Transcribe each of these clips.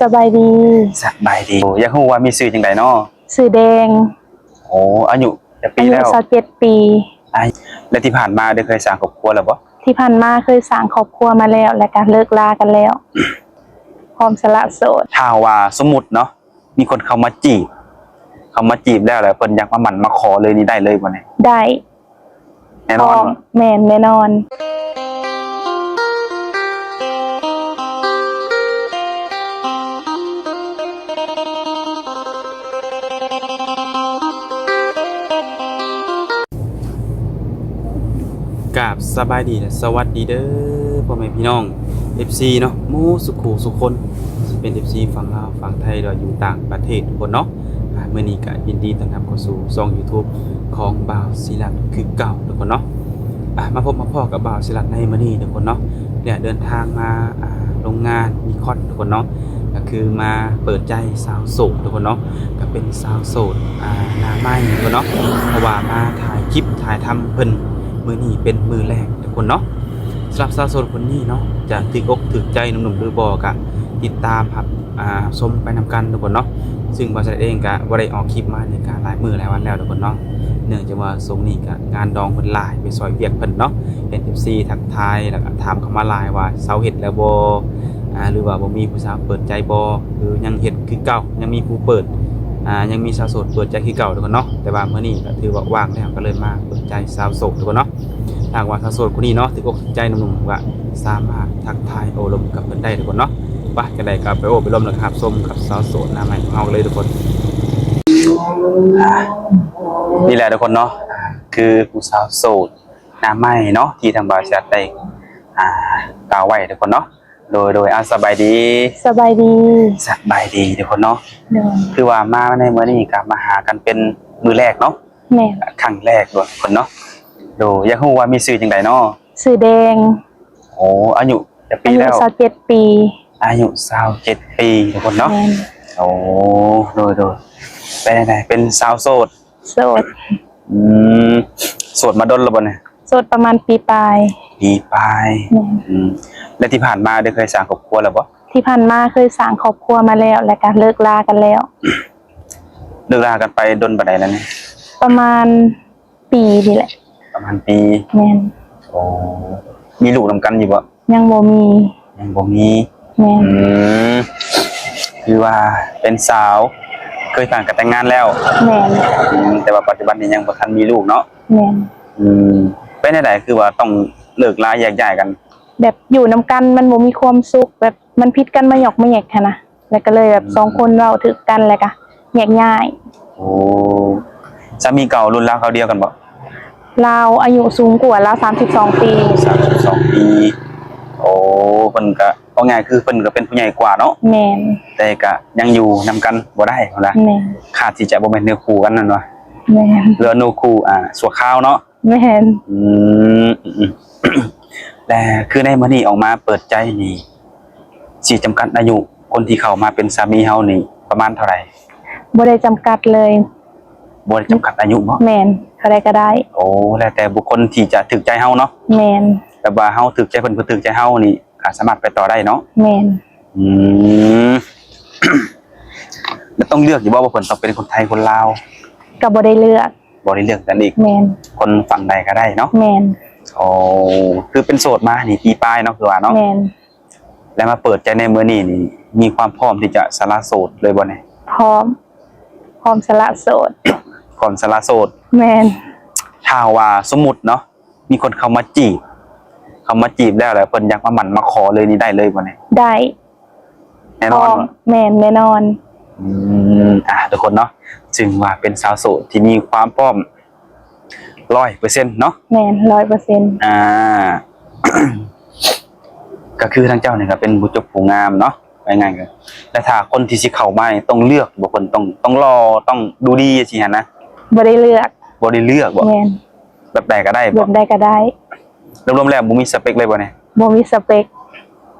ສະບາຍດີ. ສະບາຍດີ. ໂອ້ ຢາກຮູ້ວ່າມີຊື່ຈັ່ງໃດເນາະ? ຊື່ແດງ. ໂອ້ ອາຍຸຈັກປີແລ້ວ? ອາຍຸຊາວເຈັດປີ. ອາ ແລະທີ່ຜ່ານມາໄດ້ເຄີຍສ້າງຄອບຄົວແລ້ວບໍ່? ທີ່ຜ່ານມາເຄີຍສ້າງຄອບຄົວມາແລ້ວ ແລະກະເລີກລາກັນແລ້ວ. ພ້ອມສະຫຼະໂສດ. ຖ້າວ່າສົມມຸດເນາະ ມີຄົນເຂົ້າມາຈີບ ເຂົ້າມາຈີບແລ້ວ ແລ້ວເພິ່ນຢາກມາໝັ້ນມາຂໍເລີຍນີ້ ໄດ້ເລີຍບໍ່ນີ້? ໄດ້. ແນ່ນອນ. ພ້ອມ. ແມ່ນ, ແນ່ນອນ. ກາບສະບາຍດີ ແລະ ສະຫວັດດີເດີ ພໍ່ແມ່ພີ່ນ້ອງ ເອັຟຊີ ເນາະ ໝູ່ສູ່ຄູ່ສູ່ຄົນ ຊິເປັນ ເອັຟຊີ ຝັ່ງລາວ ຝັ່ງໄທ ຫຼືວ່າຢູ່ຕ່າງປະເທດທຸກຄົນເນາະ. ອ່າ ມື້ນີ້ກະຍິນດີຕ້ອນຮັບເຂົ້າສູ່ຊ່ອງ YouTube ຂອງບ່າວສີລັດຄືເກົ່າທຸກຄົນເນາະ. ອ່າ ມາພົບມາພໍ້ກັບບ່າວສີລັດໃນມື້ນີ້ທຸກຄົນເນາະ ແລະ ເດີນທາງມາ ອ່າ ໂຮງງານມີຄອນທຸກຄົນເນາະ ກໍຄືມາເປີດໃຈສາວໂສດທຸກຄົນເນາະ ກໍເປັນສາວໂສດ ອ່າ ໜ້າໃໝ່ທຸກຄົນເນາະ ເພາະວ່າມາຖ່າຍຄລິບຖ່າຍທຳເພິ່ນ ມື້ນີ້ເປັນມື້ແລກທຸກຄົນເນາະ. ສຳລັບສາວໂສດຄົນນີ້ເນາະ ຈະຖືກອົກຖືກໃຈໜຸ່ມໆ ຫຼືບໍ່ ກະຕິດຕາມຮັບ ອ່າ ຊົມໄປນຳກັນທຸກຄົນເນາະ. ຊຶ່ງບ່າວສະແດງເອງກະບໍ່ໄດ້ອອກຄລິບມານີ້ກະຫຼາຍມື້ຫຼາຍວັນແລ້ວທຸກຄົນເນາະ ເນື່ອງຈາກວ່າຊ່ວງນີ້ກະງານດອງເພິ່ນຫຼາຍ ໄປຊ່ອຍວຽກເພິ່ນເນາະ. ເຫັນ ເອັຟຊີ ທັກທາຍ ແລ້ວກະຖາມເຂົ້າມາຫຼາຍວ່າ ສາວເຮັດແລ້ວບໍ່ ອ່າ ຫຼືວ່າບໍ່ມີຜູ້ສາວເປີດໃຈບໍ່ ຫຼືຍັງເຮັດຄືເກົ່າ ຍັງມີຜູ້ເປີດ ອ່າ ຍັງມີສາວໂສດເປີດໃຈຄືເກົ່າທຸກຄົນເນາະ. ແຕ່ວ່າມື້ນີ້ກະຖືວ່າວ່າງແລ້ວ ກະເລີຍມາເປີດໃຈສາວໂສດທຸກຄົນເນາະ. ຖ້າຫາກວ່າສາວໂສດຄົນນີ້ເນາະ ຖືກອົກຖືກໃຈໜຸ່ມໆ ກະສາມາດທັກທາຍໂອ້ລົມກັບເພິ່ນໄດ້ທຸກຄົນເນາະ. ປະ ຈັ່ງໃດກະໄປໂອ້ໄປລົມ ແລ້ວກະຮັບຊົມກັບສາວໂສດໜ້າໃໝ່ຂອງເຮົາກັນເລີຍທຸກຄົນ. ນີ້ແຫຼະທຸກຄົນເນາະ ຄືຜູ້ສາວໂສດໜ້າໃໝ່ເນາະ ທີ່ທາງບ່າວສີລັດໄດ້ ອ່າ ກ່າວໄວ້ທຸກຄົນເນາະ. ໂດຍ ໂດຍ ອ່າ ສະບາຍດີ. ສະບາຍດີ. ສະບາຍດີທຸກຄົນເນາະ. ໂດຍ. ຄືວ່າມາໃນມື້ນີ້ກະມາຫາກັນເປັນມື້ແລກເນາະ. ແມ່ນ. ຄັ້ງແລກທຸກຄົນເນາະ. ໂດຍ. ຢາກຮູ້ວ່າມີຊື່ຈັ່ງໃດເນາະ? ຊື່ແດງ. ໂອ້ ອາຍຸຈັກປີແລ້ວ? ອາຍຸຊາວເຈັດປີ. ອາຍຸຊາວເຈັດປີທຸກຄົນເນາະ. ແມ່ນ. ໂອ້ ໂດຍ ໂດຍ. ເປັນຈັ່ງໃດ ເປັນສາວໂສດ? ໂສດ. ອືມ ໂສດມາດົນແລ້ວບໍ່ນີ້? ໂສດປະມານປີປາຍ. ປີປາຍ. ແມ່ນ. ອືມ ແລະທີ່ຜ່ານມາໄດ້ເຄີຍສ້າງຄອບຄົວແລ້ວບໍ່? ທີ່ຜ່ານມາເຄີຍສ້າງຄອບຄົວມາແລ້ວ ແລ້ວກະເລີກລາກັນແລ້ວ. ເລີກລາກັນໄປດົນປານໃດແລ້ວນີ້? ປະມານປີນີ້ແຫຼະ. ປະມານປີ. ແມ່ນ. ໂອ້ ມີລູກນຳກັນຢູ່ບໍ່? ຍັງບໍ່ມີ. ຍັງບໍ່ມີ. ແມ່ນ. ອືມ ຄືວ່າເປັນສາວ ເຄີຍຜ່ານການແຕ່ງງານແລ້ວ. ແມ່ນ. ອືມ ແຕ່ວ່າປັດຈຸບັນນີ້ຍັງບໍ່ທັນມີລູກເນາະ. ແມ່ນ. ອືມ ເປັນແນວໃດ ຄືວ່າຕ້ອງເລີກລາແຍກຍ້າຍກັນ? ແບບຢູ່ນຳກັນມັນບໍ່ມີຄວາມສຸກ ແບບມັນຜິດກັນມາຫຍອກມາແຫຍກຫັ້ນນະ. ແລ້ວກໍເລີຍແບບ ອືມ ສອງຄົນເວົ້າຖືກກັນ ແລ້ວກໍແຍກຍ້າຍ. ໂອ້ ສາມີເກົ່າລຸ້ນລາວຄາວດຽວກັນບໍ່? ລາວອາຍຸສູງກວ່າ ລາວສາມສິບສອງປີ. ສາມສິບສອງປີ. ໂອ້ ເພິ່ນກໍ ເວົ້າງ່າຍຄືເພິ່ນກໍເປັນຜູ້ໃຫຍ່ກວ່າເນາະ. ແມ່ນ. ແຕ່ກໍຍັງຢູ່ນຳກັນບໍ່ໄດ້ຫັ້ນນະ. ແມ່ນ. ຂາດທີ່ຈະບໍ່ແມ່ນເນື້ອຄູ່ກັນນັ້ນວ່າ. ແມ່ນ. ເຫຼືອເນື້ອຄູ່ ອ່າ ຊົ່ວຄາວເນາະ. ແມ່ນ. ອືມ ອືມ ແລະ ຄືໃນມື້ນີ້ອອກມາເປີດໃຈນີ້ ຊິຈຳກັດອາຍຸຄົນທີ່ເຂົ້າມາເປັນສາມີເຮົານີ້ປະມານເທົ່າໃດ? ບໍ່ໄດ້ຈຳກັດເລີຍ. ບໍ່ໄດ້ຈຳກັດອາຍຸບໍ? ແມ່ນ. ເທົ່າໃດກໍໄດ້. ໂອ້ ແລ້ວແຕ່ບຸກຄົນທີ່ຈະຖືກໃຈເຮົາເນາະ. ແມ່ນ. ແບບວ່າເຮົາຖືກໃຈເພິ່ນ ເພິ່ນຖືກໃຈເຮົານີ້ ກໍສາມາດໄປຕໍ່ໄດ້ເນາະ. ແມ່ນ. ອືມ ແລ້ວຕ້ອງເລືອກຢູ່ບໍ່ ວ່າເພິ່ນຕ້ອງເປັນຄົນໄທ ຄົນລາວ? ກໍບໍ່ໄດ້ເລືອກ. ບໍ່ໄດ້ເລືອກກັນອີກ. ແມ່ນ. ຄົນຝັ່ງໃດກໍໄດ້ເນາະ. ແມ່ນ. ໂອ້ ຄືເປັນໂສດມານີ້ປີປາຍເນາະ ຄືວ່າເນາະ. ແມ່ນ. ແລ້ວມາເປີດໃຈໃນມື້ນີ້ນີ້ ມີຄວາມພ້ອມທີ່ຈະສະຫຼະໂສດເລີຍບໍ່ນີ້? ພ້ອມ. ພ້ອມສະຫຼະໂສດ. ພ້ອມສະຫຼະໂສດ. ແມ່ນ. ຖ້າວ່າສົມມຸດເນາະ ມີຄົນເຂົ້າມາຈີບ ເຂົ້າມາຈີບແລ້ວ ແລ້ວເພິ່ນຢາກມາໝັ້ນມາຂໍເລີຍນີ້ ໄດ້ເລີຍບໍ່ນີ້? ໄດ້. ແນ່ນອນ. ແມ່ນ ແນ່ນອນ. ອືມ ອ່າ ທຸກຄົນເນາະ ຊຶ່ງວ່າເປັນສາວໂສດທີ່ມີຄວາມພ້ອມຮ້ອຍເປີເຊັນເນາະ. ແມ່ນ ຮ້ອຍເປີເຊັນ. ອ່າ ກໍຄືທາງເຈົ້ານີ້ກໍເປັນຜູ້ຈົບຜູ້ງາມເນາະ ວ່າງ່າຍໆ ກໍ ແລະ ຖ້າຄົນທີ່ຊິເຂົ້າມານີ້ຕ້ອງເລືອກບໍ່? ເພິ່ນຕ້ອງ ຕ້ອງຫຼໍ່ ຕ້ອງດູດີຈັ່ງຊີ້ຫັ້ນນະ? ບໍ່ໄດ້ເລືອກ. ບໍ່ໄດ້ເລືອກບໍ? ແມ່ນ. ແບບໃດກໍໄດ້ບໍ? ແບບໃດກໍໄດ້. ລວມໆແລ້ວບໍ່ມີສະເປັກເລີຍບໍນີ້? ບໍ່ມີສະເປັກ.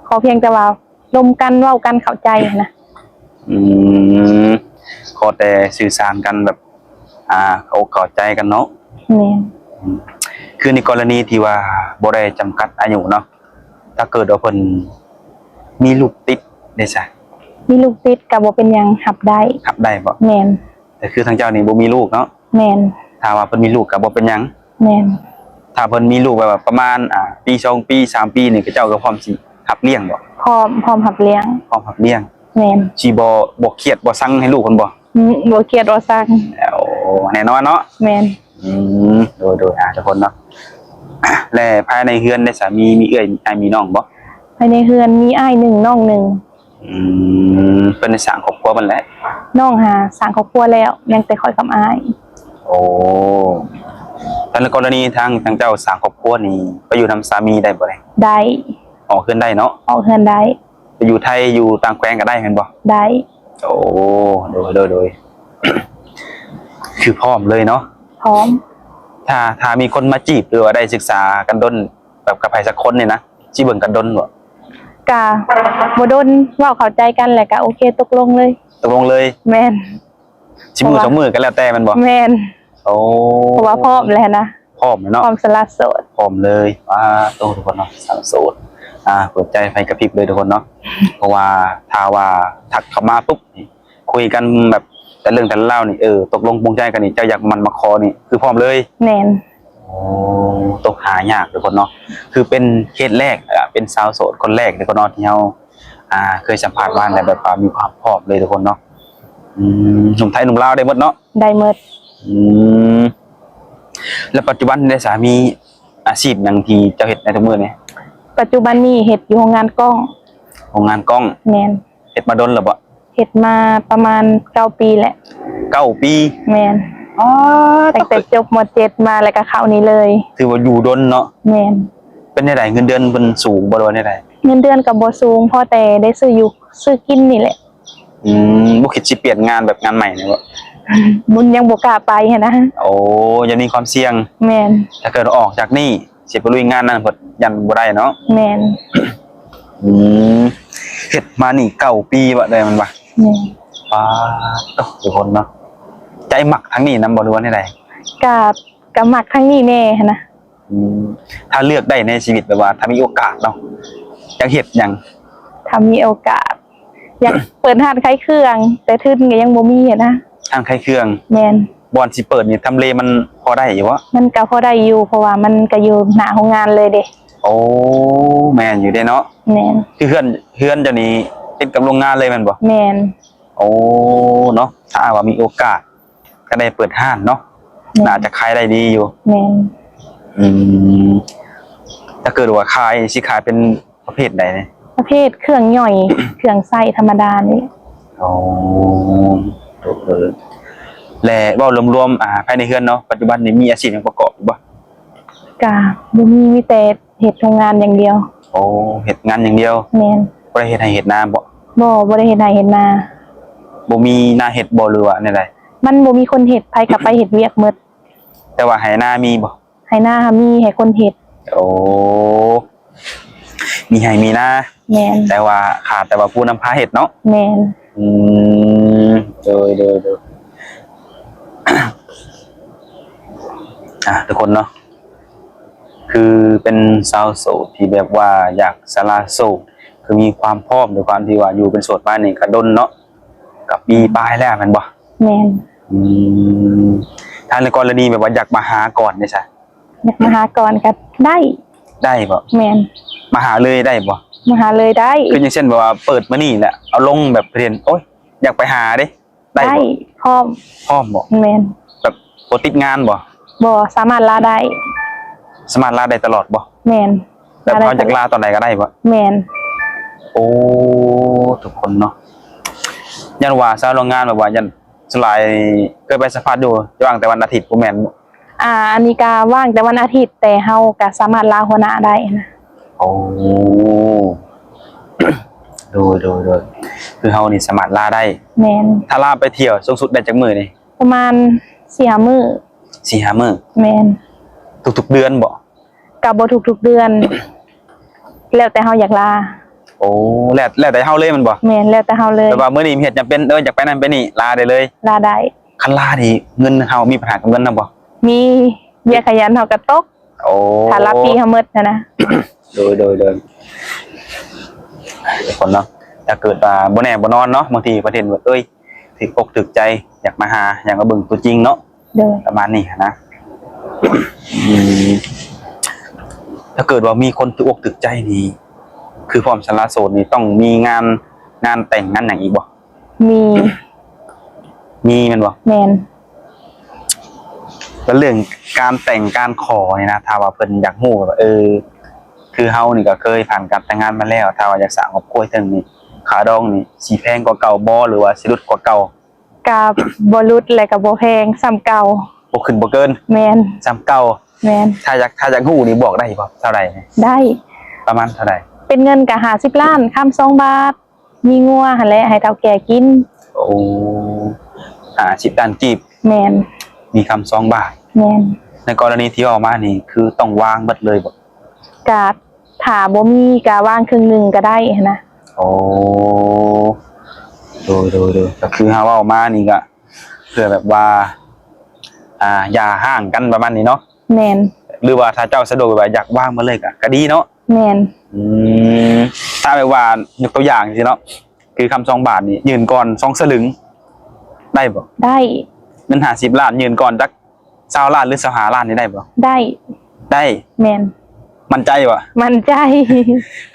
ຂໍພຽງແຕ່ວ່າລົມກັນ ເວົ້າກັນ ເຂົ້າໃຈຫັ້ນນະ. ອືມ ຂໍແຕ່ສື່ສານກັນແບບ ອ່າ ເຂົ້າອົກເຂົ້າໃຈກັນເນາະ. ແມ່ນ. ອືມ ຄືໃນກໍລະນີທີ່ວ່າບໍ່ໄດ້ຈຳກັດອາຍຸເນາະ ຖ້າເກີດວ່າເພິ່ນມີລູກຕິດເດຊະ? ມີລູກຕິດກໍບໍ່ເປັນຫຍັງ ຮັບໄດ້. ຮັບໄດ້ບໍ່? ແມ່ນ. ກໍຄືທາງເຈົ້ານີ້ບໍ່ມີລູກເນາະ? ແມ່ນ. ຖ້າວ່າເພິ່ນມີລູກກໍບໍ່ເປັນຫຍັງ? ແມ່ນ. ຖ້າເພິ່ນມີລູກແບບວ່າປະມານ ອ່າ ປີ ສອງປີ ສາມປີນີ້ ເຂົາເຈົ້າກໍພ້ອມຊິຮັບລ້ຽງບໍ່? ພ້ອມ, ພ້ອມຮັບລ້ຽງ. ພ້ອມຮັບລ້ຽງ. ແມ່ນ. ຊິບໍ່, ບໍ່ຄຽດບໍ່ຊັງໃຫ້ລູກເພິ່ນບໍ່? ອືມ, ບໍ່ຄຽດບໍ່ຊັງ. ໂອ້, ແນ່ນອນເນາະ? ແມ່ນ. ອືມ, ໂດຍ, ໂດຍ, ອ່າ, ທຸກຄົນເນາະ. ແລະ ພາຍໃນເຮືອນໄດ້ສາມີ ມີເອື້ອຍ, ອ້າຍ, ມີນ້ອງບໍ່? ພາຍໃນເຮືອນມີອ້າຍໜຶ່ງ ນ້ອງໜຶ່ງ. ອືມ, ເພິ່ນໄດ້ສ້າງຄອບຄົວເພິ່ນແລ້ວ? ນ້ອງຫາສ້າງຄອບຄົວແລ້ວ, ຍັງແຕ່ຂ້ອຍກັບອ້າຍ. ໂອ້, ແຕ່ໃນກໍລະນີທາງ, ທາງເຈົ້າສ້າງຄອບຄົວນີ້ ໄປຢູ່ນຳສາມີໄດ້ບໍ່? ໄດ້. ອອກເຮືອນໄດ້ເນາະ? ອອກເຮືອນໄດ້. ໄປຢູ່ໄທ ຢູ່ຕ່າງແຂວງກໍໄດ້ແມ່ນບໍ່? ໄດ້. ໂອ້, ໂດຍ, ໂດຍ, ໂດຍ. ຄືພ້ອມເລີຍເນາະ? ພ້ອມ. ຖ້າ, ຖ້າມີຄົນມາຈີບ ຫຼືວ່າໄດ້ສຶກສາກັນດົນ ແບບກັບໃຜສັກຄົນນີ້ນະ ຊິເບິ່ງກັນດົນບໍ່? ກະບໍ່ດົນ, ເວົ້າເຂົ້າໃຈກັນແລ້ວກະໂອເຄ ຕົກລົງເລີຍ. ຕົກລົງເລີຍ? ແມ່ນ. ຊິມື້ສອງມື້ກໍແລ້ວແຕ່ແມ່ນບໍ່? ແມ່ນ. ໂອ້, ເພາະວ່າພ້ອມແລ້ວນະ. ພ້ອມແລ້ວເນາະ? ພ້ອມສະຫຼະໂສດ. ພ້ອມເລີຍ. ປາໂຕ ທຸກຄົນເນາະ, ສະຫຼະໂສດ. ອ່າ, ເປີດໃຈໄຟກະພິບເລີຍທຸກຄົນເນາະ. ເພາະວ່າຖ້າວ່າທັກເຂົ້າມາປຸບນີ້ ຄຸຍກັນແບບແຕ່ເລື່ອງແຕ່ລາວນີ້ ເອີ ຕົກລົງປົງໃຈກັນນີ້ ເຈົ້າຢາກໝັ້ນມາຂໍນີ້ ຄືພ້ອມເລີຍ? ແມ່ນ. ໂອ້, ຕົກຫາຍາກທຸກຄົນເນາະ. ຄືເປັນເຄສແລກ ເປັນສາວໂສດຄົນແລກທຸກຄົນເນາະ ທີ່ເຮົາ ອ່າ, ເຄີຍສຳພາດມາ ແລະ ແບບວ່າມີຄວາມພ້ອມເລີຍທຸກຄົນເນາະ. ອືມ, ໜຸ່ມໄທໜຸ່ມລາວໄດ້ໝົດເນາະ? ໄດ້ໝົດ. ອືມ, ແລ້ວປັດຈຸບັນໄດ້ສາມີອາຊີບຫຍັງທີ່ເຈົ້າເຮັດໃນທຸກມື້ນີ້? ປັດຈຸບັນນີ້ເຮັດຢູ່ໂຮງງານກ້ອງ. ໂຮງງານກ້ອງ? ແມ່ນ. ເຮັດມາດົນແລ້ວບໍ່? ເຮັດມາປະມານເກົ້າປີແຫຼະ. ເກົ້າປີ? ແມ່ນ. ອໍ, ຕັ້ງແຕ່ຈົບ ມໍເຈັດ ມາແລ້ວກໍເຂົ້ານີ້ເລີຍ. ຖືວ່າຢູ່ດົນເນາະ? ແມ່ນ. ເປັນແນວໃດ? ເງິນເດືອນເພິ່ນສູງບໍ່ ຫຼືວ່າແນວໃດ? ເງິນເດືອນກໍບໍ່ສູງ, ພໍແຕ່ໄດ້ຊື້ຢູ່ຊື້ກິນນີ້ແຫຼະ. ອືມ, ບໍ່ຄິດຊິປ່ຽນງານແບບງານໃໝ່ນີ້ບໍ່? ມັນຍັງບໍ່ກ້າໄປຫັ້ນນະ. ໂອ້, ຍັງມີຄວາມສ່ຽງ. ແມ່ນ. ຖ້າເກີດອອກຈາກນີ້ ຊິໄປລຸຍງານນັ້ນເພິ່ນຢ້ານບໍ່ໄດ້ເນາະ? ແມ່ນ. ອືມ, ເຮັດມານີ້ເກົ້າປີບໍ່ໄດ້ແມ່ນບໍ່? ແມ່ນ. ປາໂຕ ທຸກຄົນເນາະ. ໃຈມັກທາງນີ້ນຳບໍ່ ຫຼືວ່າແນວໃດ? ກະ, ກະມັກທາງນີ້ແດ່ຫັ້ນນະ. ອືມ, ຖ້າເລືອກໄດ້ໃນຊີວິດ ແບບວ່າຖ້າມີໂອກາດເນາະ ຢາກເຮັດຫຍັງ? ຖ້າມີໂອກາດ ຢາກເປີດຮ້ານຂາຍເຄື່ອງ, ແຕ່ທຶນກໍຍັງບໍ່ມີຫັ້ນນະ. ຮ້ານຂາຍເຄື່ອງ? ແມ່ນ. ບ່ອນຊິເປີດນີ້ ທຳເລມັນພໍໄດ້ຢູ່ບໍ່? ມັນກໍພໍໄດ້ຢູ່, ເພາະວ່າມັນກໍຢູ່ໜ້າໂຮງງານເລີຍເດ້. ໂອ້, ແມ່ນຢູ່ເດ້ເນາະ. ແມ່ນ. ຄືເຮືອນ, ເຮືອນເຈົ້ານີ້ຕິດກັບໂຮງງານເລີຍແມ່ນບໍ່? ແມ່ນ. ໂອ້ ເນາະ, ຖ້າຫາກວ່າມີໂອກາດກໍໄດ້ເປີດຮ້ານເນາະ. ແມ່ນ. ໜ້າຈະຂາຍໄດ້ດີຢູ່. ແມ່ນ. ອືມ, ຖ້າເກີດວ່າຂາຍ ຊິຂາຍເປັນ ປະເພດໃດນີ້? ປະເພດເຄື່ອງຍ່ອຍ ເຄື່ອງໃຊ້ທຳມະດານີ້. ອໍ ເອີ ແລະ ເວົ້າລວມໆ ອາ ພາຍໃນເຮືອນເນາະ ປັດຈຸບັນນີ້ມີອາຊີບຫຍັງປະກອບຢູ່ບໍ່? ກະບໍ່ມີ, ມີແຕ່ເຮັດໂຮງງານຢ່າງດຽວ. ໂອ້ ເຮັດງານຢ່າງດຽວ. ແມ່ນ. ບໍ່ໄດ້ເຮັດໄຮ່ເຮັດນາບໍ່? ບໍ່, ບໍ່ໄດ້ເຮັດໄຮ່ເຮັດນາ. ບໍ່ມີນາເຮັດບໍ່ ຫຼືວ່າແນວໃດ? ມັນບໍ່ມີຄົນເຮັດ, ໃຜກໍໄປເຮັດວຽກໝົດ. ແຕ່ວ່າໄຮ່ນາມີບໍ່? ໄຮ່ນາມີໃຫ້ຄົນເຮັດ. ໂອ້ ມີໄຮ່ມີນາ. ແມ່ນ. ແຕ່ວ່າຂາດແຕ່ວ່າຜູ້ນຳພາເຮັດເນາະ. ແມ່ນ. ອືມ ໂດຍ ໂດຍ ໂດຍ ອ່າ ທຸກຄົນເນາະ ຄືເປັນຊາວໂສດທີ່ແບບວ່າຢາກສະຫຼະໂສດ ຄືມີຄວາມພ້ອມ ດ້ວຍຄວາມທີ່ວ່າຢູ່ເປັນໂສດມານີ້ກະດົນເນາະ. ກະປີປາຍແລ້ວແມ່ນບໍ່? ແມ່ນ. ອືມ ຖ້າໃນກໍລະນີແບບວ່າຢາກມາຫາກ່ອນເດ້ຊະ? ຢາກມາຫາກ່ອນກະໄດ້. ໄດ້ບໍ່? ແມ່ນ. ມາຫາເລີຍໄດ້ບໍ່? ມາຫາເລີຍໄດ້. ຄືຢ່າງເຊັ່ນແບບວ່າເປີດມື້ນີ້ແຫຼະ ເອົາລົງແບບເຫັນ ໂອ້ຍ ຢາກໄປຫາເດ້ ໄດ້ບໍ່? ໄດ້ ພ້ອມ. ພ້ອມບໍ່? ແມ່ນ. ແບບບໍ່ຕິດງານບໍ່? ບໍ່, ສາມາດລາໄດ້. ສາມາດລາໄດ້ຕະຫຼອດບໍ່? ແມ່ນ. ແບບເຮົາຢາກລາຕອນໃດກໍໄດ້ບໍ່? ແມ່ນ. ໂອ້ ທຸກຄົນເນາະ ຢ້ານວ່າຊາວໂຮງງານແບບວ່າຢ້ານສ່ວນຫຼາຍເຄີຍໄປສຳພາດຢູ່ ວ່າງແຕ່ວັນອາທິດບໍ່ແມ່ນບໍ່? ອ່າ ອັນນີ້ກະວ່າງແຕ່ວັນອາທິດ ແຕ່ເຮົາກະສາມາດລາຫົວໜ້າໄດ້ນະ. ໂອ້ ໂດຍ ໂດຍ ໂດຍ ຄືເຮົານີ້ສາມາດລາໄດ້. ແມ່ນ. ຖ້າລາໄປທ່ຽວສູງສຸດໄດ້ຈັກມື້ນີ້? ປະມານສີ່ຫ້າມື້. ສີ່ຫ້າມື້. ແມ່ນ. ທຸກໆເດືອນບໍ່? ກະບໍ່ທຸກໆເດືອນ ແລ້ວແຕ່ເຮົາຢາກລາ. ໂອ້ ແລ້ວ ແລ້ວແຕ່ເຮົາເລີຍແມ່ນບໍ່? ແມ່ນ ແລ້ວແຕ່ເຮົາເລີຍ. ແບບວ່າມື້ນີ້ເຮັດຫຍັງເປັນ ເອີ ຢາກໄປນັ້ນໄປນີ້ ລາໄດ້ເລີຍ. ລາໄດ້. ຄັນລານີ້ເງິນເຮົາມີບັນຫາກັບເງິນນຳບໍ່? ມີ. ເບ້ຍຂະຫຍັນເຮົາກະຕົກ. ໂອ້ ຖ້າລາປີເຮົາໝົດຫັ້ນນະ. ໂດຍ ໂດຍ ໂດຍ ທຸກຄົນເນາະ ຖ້າເກີດວ່າບໍ່ແນ່ບໍ່ນອນເນາະ ບາງທີປະເທດເອີຍ ຖືກອົກຖືກໃຈ ຢາກມາຫາ ຢາກມາເບິ່ງຕົວຈິງເນາະ ໂດຍ ປະມານນີ້ຫັ້ນນະ. ອືມ ຖ້າເກີດວ່າມີຄົນຖືກອົກຖືກໃຈນີ້ ຄືພ້ອມສະຫຼະໂສດນີ້ ຕ້ອງມີງານ ງານແຕ່ງງານຫຍັງອີກບໍ່? ມີ ມີແມ່ນບໍ່? ແມ່ນ. ແລ້ວເລື່ອງການແຕ່ງການຂໍນີ້ນະ ຖ້າວ່າເພິ່ນຢາກຮູ້ແບບວ່າ ເອີ ຄືເຮົານີ້ກໍເຄີຍຜ່ານການແຕ່ງງານມາແລ້ວ ຖ້າວ່າຢາກສ້າງຄອບຄົວເທື່ອໜຶ່ງນີ້ ຄ່າດອງນີ້ຊິແພງກວ່າເກົ່າບໍ່ ຫຼືວ່າຊິຫຼຸດກວ່າເກົ່າ? ກໍບໍ່ຫຼຸດ ແລະກໍບໍ່ແພງ ສ່ຳເກົ່າ ບໍ່ຂຶ້ນບໍ່ເກີນ. ແມ່ນ. ສ່ຳເກົ່າ. ແມ່ນ. ຖ້າຢາກ ຖ້າຢາກຮູ້ນີ້ບອກໄດ້ບໍ່? ເທົ່າໃດ? ໄດ້. ປະມານເທົ່າໃດ? ເປັນເງິນກໍຫ້າສິບລ້ານ ຄຳສອງບາດ ມີງົວຫັ້ນແຫຼະ ໃຫ້ເຖົ້າແກ່ກິນ. ໂອ້ ຫ້າສິບລ້ານກີບ. ແມ່ນ. ມີຄຳສອງບາດ. ແມ່ນ. ໃນກໍລະນີທີ່ເວົ້າມານີ້ ຄືຕ້ອງວາງເບິດເລີຍບໍ່? ກະຖ້າບໍ່ມີກະວາງເຄິ່ງໜຶ່ງກະໄດ້ຫັ້ນນະ. ໂອ້ ໂດຍ ໂດຍ ໂດຍ ກະຄືເຮົາເວົ້າມານີ້ກະເພື່ອແບບວ່າ ອ່າ ຢ່າຮ້າງກັນປະມານນີ້ເນາະ. ແມ່ນ. ຫຼືວ່າຖ້າເຈົ້າສະດວກແບບວ່າຢາກວາງມາເລີຍກະ ກະດີເນາະ. ແມ່ນ. ອືມ ຖ້າແບບວ່າຍົກຕົວຢ່າງຊີ້ເນາະ ຄືຄຳສອງບາດນີ້ ຍື່ນກ່ອນສອງສະຫຼຶງ ໄດ້ບໍ່? ໄດ້. ເງິນຫ້າສິບລ້ານ ຍື່ນກ່ອນຈັກຊາວລ້ານ ຫຼື ຊາວຫ້າລ້ານນີ້ໄດ້ບໍ່? ໄດ້. ໄດ້. ແມ່ນ. ໝັ້ນໃຈບໍ່? ໝັ້ນໃຈ.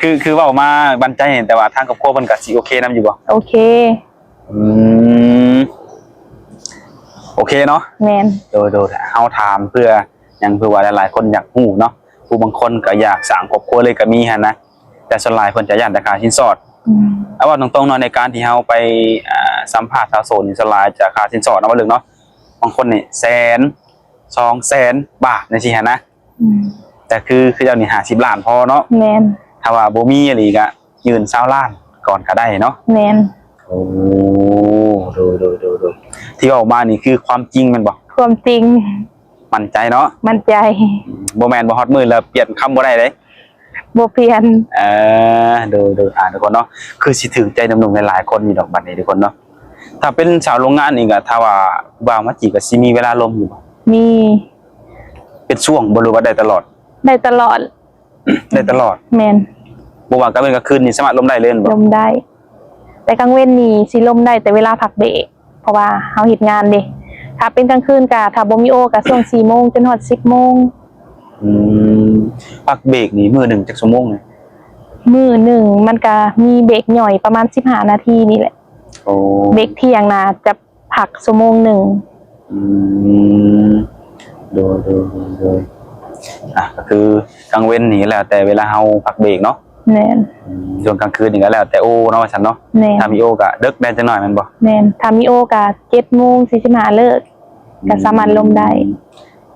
ຄື ຄືເວົ້າມາໝັ້ນໃຈ ແຕ່ວ່າທາງຄອບຄົວເພິ່ນກໍຊິໂອເຄນຳຢູ່ບໍ່? ໂອເຄ. ອືມ ໂອເຄເນາະ. ແມ່ນ. ໂດຍ ໂດຍ ເຮົາຖາມເພື່ອຫຍັງ ເພື່ອວ່າຫຼາຍໆຄົນຢາກຮູ້ເນາະ ຜູ້ບາງຄົນກໍຢາກສ້າງຄອບຄົວເລີຍກໍມີຫັ້ນນະ ແຕ່ສ່ວນຫຼາຍເພິ່ນຈະຢ້ານແຕ່ຄ່າສິນສອດ. ອືມ ເອົາເວົ້າຕົງໆເນາະ ໃນການທີ່ເຮົາໄປ ອ່າ ສຳພາດສາວໂສດນີ້ ສ່ວນຫຼາຍຈະຄ່າສິນສອດເນາະ ເວົ້າເລື່ອງເນາະ ບາງຄົນນີ້ແສນ ສອງແສນບາດ ຈັ່ງຊີ້ຫັ້ນນະ. ອືມ ແຕ່ຄື ຄືເຈົ້ານີ້ຫ້າສິບລ້ານພໍເນາະ. ແມ່ນ. ຖ້າວ່າບໍ່ມີອີ່ຫຼີກະຍື່ນຊາວລ້ານກ່ອນກະໄດ້ເນາະ. ແມ່ນ. ໂອ້ ໂດຍ ໂດຍ ໂດຍ ໂດຍ ທີ່ເວົ້າມານີ້ຄືຄວາມຈິງແມ່ນບໍ່? ຄວາມຈິງ. ໝັ້ນໃຈເນາະ? ໝັ້ນໃຈ. ອືມ ບໍ່ແມ່ນວ່າຮອດມື້ແລ້ວປ່ຽນຄຳບໍ່ໄດ້ເດ້. ບໍ່ປ່ຽນ. ເອີ ໂດຍ ໂດຍ ອ່າ ທຸກຄົນເນາະ ຄືຊິຖືກໃຈໜຸ່ມໆຫຼາຍໆຄົນຢູ່ດອກບັດນີ້ທຸກຄົນເນາະ. ຖ້າເປັນສາວໂຮງງານນີ້ກະ ຖ້າວ່າຜູ້ບ່າວມາຈີບກະຊິມີເວລາລົມຢູ່ບໍ່? ມີ. ເປັນຊ່ວງບໍ່ ຫຼືວ່າໄດ້ຕະຫຼອດ? ໄດ້ຕະຫຼອດ. ໄດ້ຕະຫຼອດ. ແມ່ນ. ບໍ່ວ່າກາງເວັນກາງຄືນນີ້ສາມາດລົມໄດ້ເລີຍແມ່ນບໍ່? ລົມໄດ້. ແຕ່ກາງເວັນນີ້ຊິລົມໄດ້ແຕ່ເວລາພັກເບຣກ ເພາະວ່າເຮົາເຮັດງານເດ້. ຖ້າເປັນກາງຄືນກະ ຖ້າບໍ່ມີໂອ ກະຊ່ວງສີ່ໂມງຈົນຮອດສິບໂມງ. ອືມ ພັກເບຣກນີ້ມື້ໜຶ່ງຈັກຊົ່ວໂມງ? ມື້ໜຶ່ງມັນກະມີເບຣກຫຍ່ອຍປະມານສິບຫ້ານາທີນີ້ແຫຼະ. ໂອ້ ເບຣກທ່ຽງນະຈະ ພັກຊົ່ວໂມງໜຶ່ງ. ອືມ ໂດຍ ໂດຍ ໂດຍ ໂດຍ ອ່ະ ກໍຄືກາງເວັນນີ້ກໍແລ້ວແຕ່ເວລາເຮົາພັກເບຣກເນາະ. ແມ່ນ. ອືມ ສ່ວນກາງຄືນນີ້ກໍແລ້ວແຕ່ໂອເນາະ ວ່າຊັ້ນເນາະ. ແມ່ນ. ຖ້າມີໂອກໍເດິກແດ່ຈັກໜ້ອຍແມ່ນບໍ່? ແມ່ນ. ຖ້າມີໂອກໍເຈັດໂມງສີ່ສິບຫ້າເລີກ ກໍສາມາດລົມໄດ້. ອືມ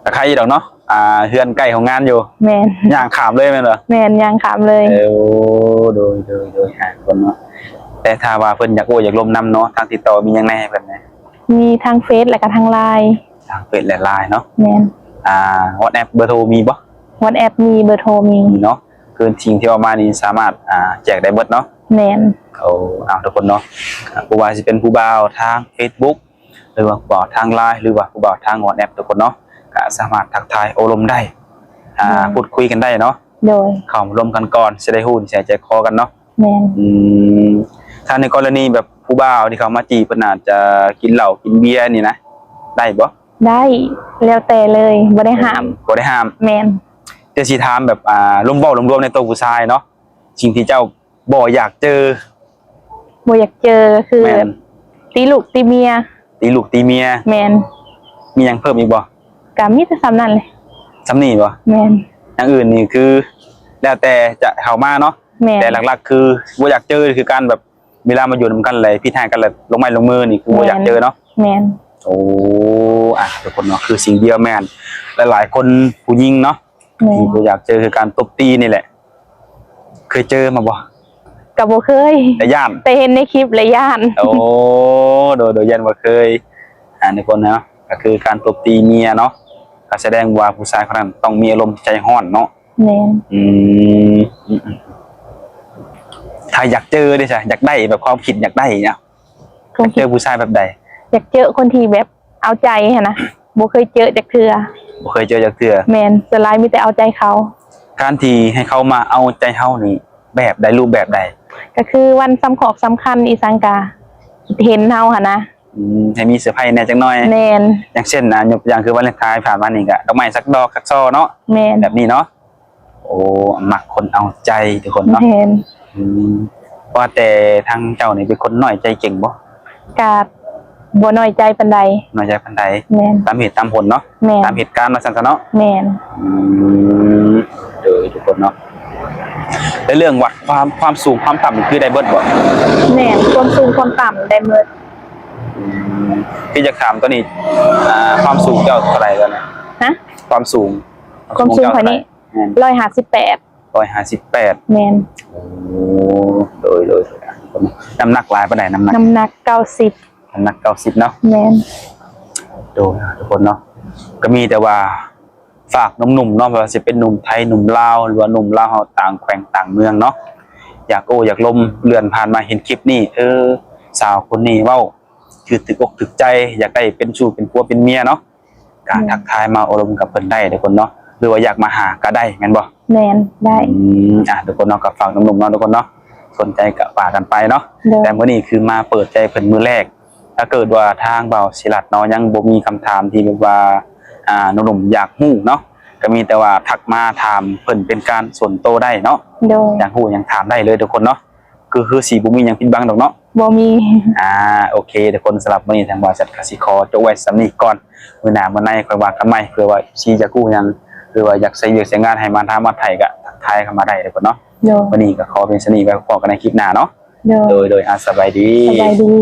ກໍໄຄຢູ່ດອກເນາະ. ອ່າ ເຮືອນໃກ້ໂຮງງານຢູ່. ແມ່ນ. ຍ່າງຂ້າມເລີຍແມ່ນບໍ່? ແມ່ນ ຍ່າງຂ້າມເລີຍ. ເອີ ໂດຍ ໂດຍ ໂດຍ ອ່າ ຄົນເນາະ. ແຕ່ຖ້າວ່າເພິ່ນຢາກໂອ້ຢາກລົມນຳເນາະ ທາງຕິດຕໍ່ມີຫຍັງແດ່ໃຫ້ເພິ່ນແດ່? ມີທາງເຟສ ແລ້ວກໍທາງລາຍ. ທາງເຟສ ແລະ ລາຍເນາະ. ແມ່ນ. ອ່າ ວອດແອັບ ເບີໂທມີບໍ່? ວອດແອັບ ມີ ເບີໂທມີ. ມີເນາະ. ຄືສິ່ງທີ່ເວົ້າມານີ້ສາມາດ ອ່າ ແຈກໄດ້ເບິດເນາະ. ແມ່ນ. ໂອ້ ເອົາ ທຸກຄົນເນາະ ບໍ່ວ່າຊິເປັນຜູ້ບ່າວທາງເຟສບຸກ ຫຼືວ່າຜູ້ບ່າວທາງລາຍ ຫຼືວ່າຜູ້ບ່າວທາງວອດແອັບ ທຸກຄົນເນາະ ກໍສາມາດທັກທາຍໂອ້ລົມໄດ້ ອ່າ ແມ່ນ ພູດຄຸຍກັນໄດ້ເນາະ. ໂດຍ. ເຂົ້າມາລົມກັນກ່ອນ ຊິໄດ້ຮູ້ນິໄສໃຈຄໍກັນເນາະ. ແມ່ນ. ອືມ ຖ້າໃນກໍລະນີແບບຜູ້ບ່າວທີ່ເຂົ້າມາຈີບ ເພິ່ນອາດຈະກິນເຫຼົ້າກິນເບຍນີ້ນະ ໄດ້ບໍ່? ໄດ້ ແລ້ວແຕ່ເລີຍ ບໍ່ໄດ້ຫ້າມ. ບໍ່ໄດ້ຫ້າມ. ແມ່ນ. ແຕ່ຊິຖາມແບບ ອ່າ ລວມ ເວົ້າລວມໆໃນໂຕຜູ້ຊາຍເນາະ ສິ່ງທີ່ເຈົ້າ ບໍ່ຢາກເຈີ. ບໍ່ຢາກເຈີຄື ແມ່ນ ຕີລູກຕີເມຍ. ຕີລູກຕີເມຍ. ແມ່ນ. ມີຫຍັງເພີ່ມອີກບໍ່? ກະມີແຕ່ສ່ຳນັ້ນແຫຼະ. ສ່ຳນີ້ບໍ່? ແມ່ນ. ຢ່າງອື່ນນີ້ຄືແລ້ວແຕ່ຈະເຂົ້າມາເນາະ. ແມ່ນ. ແຕ່ຫຼັກໆຄືບໍ່ຢາກເຈີ ຄືການແບບເວລາມາຢູ່ນຳກັນແລ້ວຜິດຮ້າຍກັນແລ້ວລົງໄມ້ລົງມືນີ້ຄືບໍ່ຢາກເຈີເນາະ. ແມ່ນ. ໂອ້ ອ່ະ ທຸກຄົນເນາະ ຄືສິ່ງດຽວແມ່ນ ຫຼາຍໆຄົນຜູ້ຍິງເນາະ ແມ່ນ ທີ່ບໍ່ຢາກເຈີ ຄືການຕົບຕີນີ້ແຫຼະ. ເຄີຍເຈີມາບໍ່? ກໍບໍ່ເຄີຍ. ແຕ່ຢ້ານ? ແຕ່ເຫັນໃນຄລິບແລ້ວຢ້ານ. ໂອ້ ໂດຍ ໂດຍ ຢ້ານບໍ່ເຄີຍ. ອ່າ ທຸກຄົນເນາະ ກໍຄືການຕົບຕີເມຍເນາະ ກໍສະແດງວ່າຜູ້ຊາຍຄົນນັ້ນຕ້ອງມີອາລົມໃຈຮ້ອນເນາະ. ແມ່ນ. ອືມ ຖ້າຢາກເຈີເດ້ຊະ ຢາກໄດ້ ແບບຄວາມຄິດຢາກໄດ້ນະ ຢາກເຈີຜູ້ຊາຍແບບໃດ? ຢາກເຈີຄົນທີ່ແບບ ເອົາໃຈຫັ້ນນະ ບໍ່ເຄີຍເຈີຈັກເທື່ອ. ບໍ່ເຄີຍເຈີຈັກເທື່ອ. ແມ່ນ ສ່ວນຫຼາຍມີແຕ່ເອົາໃຈເຂົາ. ການທີ່ໃຫ້ເຂົາມາເອົາໃຈເຮົານີ້ ແບບໃດ ຮູບແບບໃດ? ກໍຄືວັນສຳຄອກສຳຄັນອີ່ສັງກະເຫັນເຮົາຫັ້ນນະ. ອືມ ໃຫ້ມີເຊີໄພແດ່ຈັກໜ່ອຍ. ແມ່ນ. ຢ່າງເຊັ່ນ ອ່າ ຍົກຕົວຢ່າງຄືວາເລັນທາຍຜ່ານມານີ້ກະດອກໄມ້ສັກດອກສັກຊ່ອເນາະ. ແມ່ນ. ແບບນີ້ເນາະ. ໂອ້ ມັກຄົນເອົາໃຈທຸກຄົນເນາະ. ແມ່ນ. ອືມ ວ່າແຕ່ທາງເຈົ້ານີ້ເປັນຄົນນ້ອຍໃຈເກັ່ງບໍ່? ກະບໍ່ນ້ອຍໃຈປານໃດ. ນ້ອຍໃຈປານໃດ. ແມ່ນ. ຕາມເຫດຕາມຜົນເນາະ. ແມ່ນ. ຕາມເຫດການວ່າຊັ້ນຊະເນາະ. ແມ່ນ. ອືມ ໂດຍ ທຸກຄົນເນາະ. ແລະ ເລື່ອງວັດຄວາມ ຄວາມສູງຄວາມຕ່ຳນີ້ຄືໄດ້ເບິດບໍ່? ແມ່ນ. ຄວາມສູງຄວາມຕ່ຳໄດ້ເບິດ. ອືມ ຄືຢາກຖາມຕອນນີ້ ອ່າ ຄວາມສູງເຈົ້າເທົ່າໃດຕອນນີ້? ຮະ? ຄວາມສູງ ຄວາມສູງຂ້ອຍນີ້ ແມ່ນ ຮ້ອຍຫ້າສິບແປດ. ຮ້ອຍຫ້າສິບແປດ. ແມ່ນ. ໂອ້ ໂດຍ ໂດຍ ນ້ຳໜັກຫຼາຍປານໃດ? ນ້ຳໜັກ ນ້ຳໜັກເກົ້າສິບ. ນ້ຳໜັກເກົ້າສິບເນາະ. ແມ່ນ. ໂດຍ ທຸກຄົນເນາະ ກໍມີແຕ່ວ່າຝາກໜຸ່ມໆເນາະ ບໍ່ວ່າຊິເປັນໜຸ່ມໄທ ໜຸ່ມລາວ ຫຼືວ່າໜຸ່ມລາວເຮົາຕ່າງແຂວງຕ່າງເມືອງເນາະ ຢາກໂອ້ຢາກລົມ ເລື່ອນຜ່ານມາເຫັນຄລິບນີ້ ເອີ ສາວຄົນນີ້ເວົ້າ ຄືຖືກອົກຖືກໃຈ ຢາກໄດ້ເປັນຊູ້ເປັນຜົວເປັນເມຍເນາະ ກະ ອືມ ທັກທາຍມາໂອ້ລົມກັບເພິ່ນໄດ້ທຸກຄົນເນາະ ຫຼືວ່າຢາກມາຫາກະໄດ້ແມ່ນບໍ່? ແມ່ນ ໄດ້. ອືມ ອ່າ ທຸກຄົນເນາະ ກໍຝາກໜຸ່ມໆເນາະ ທຸກຄົນເນາະ ສົນໃຈກໍວ່າກັນໄປເນາະ. ໂດຍ. ແຕ່ມື້ນີ້ຄືມາເປີດໃຈເພິ່ນມື້ແລກ ຖ້າເກີດວ່າທາງບ່າວສີລັດເນາະ ຍັງບໍ່ມີຄຳຖາມທີ່ແບບວ່າ ອ່າ ໜຸ່ມໆຢາກຮູ້ເນາະ ກໍມີແຕ່ວ່າທັກມາຖາມເພິ່ນເປັນການສ່ວນໂຕໄດ້ເນາະ. ໂດຍ. ຢາກຮູ້ຫຍັງຖາມໄດ້ເລີຍທຸກຄົນເນາະ ຄື ຄືຊິບໍ່ມີຫຍັງປິດບັງດອກເນາະ. ບໍ່ມີ. ອ່າ ໂອເຄທຸກຄົນ ສຳລັບມື້ນີ້ທາງບໍລິສັດກະຊິຂໍຈົບໄວ້ສ່ຳນີ້ກ່ອນ ມື້ໜ້າມື້ໃນຄ່ອຍວ່າກັນໃໝ່ ເພື່ອວ່າເອັຟຊີຢາກຮູ້ຫຍັງ ຫຼືວ່າຢາກໃຊ້ວຽກໃຊ້ງານໃຫ້ມາຖາມມາໄຖ່ກໍທັກທາຍເຂົ້າມາໄດ້ທຸກຄົນເນາະ. ໂດຍ. ມື້ນີ້ກໍຂໍພຽງສ່ຳນີ້ ໄວ້ພໍ້ກັນໃນຄລິບໜ້າເນາະ. ໂດຍ. ໂດຍ ໂດຍ ອ່າ ສະບາຍດີ. ສະບາຍດີ.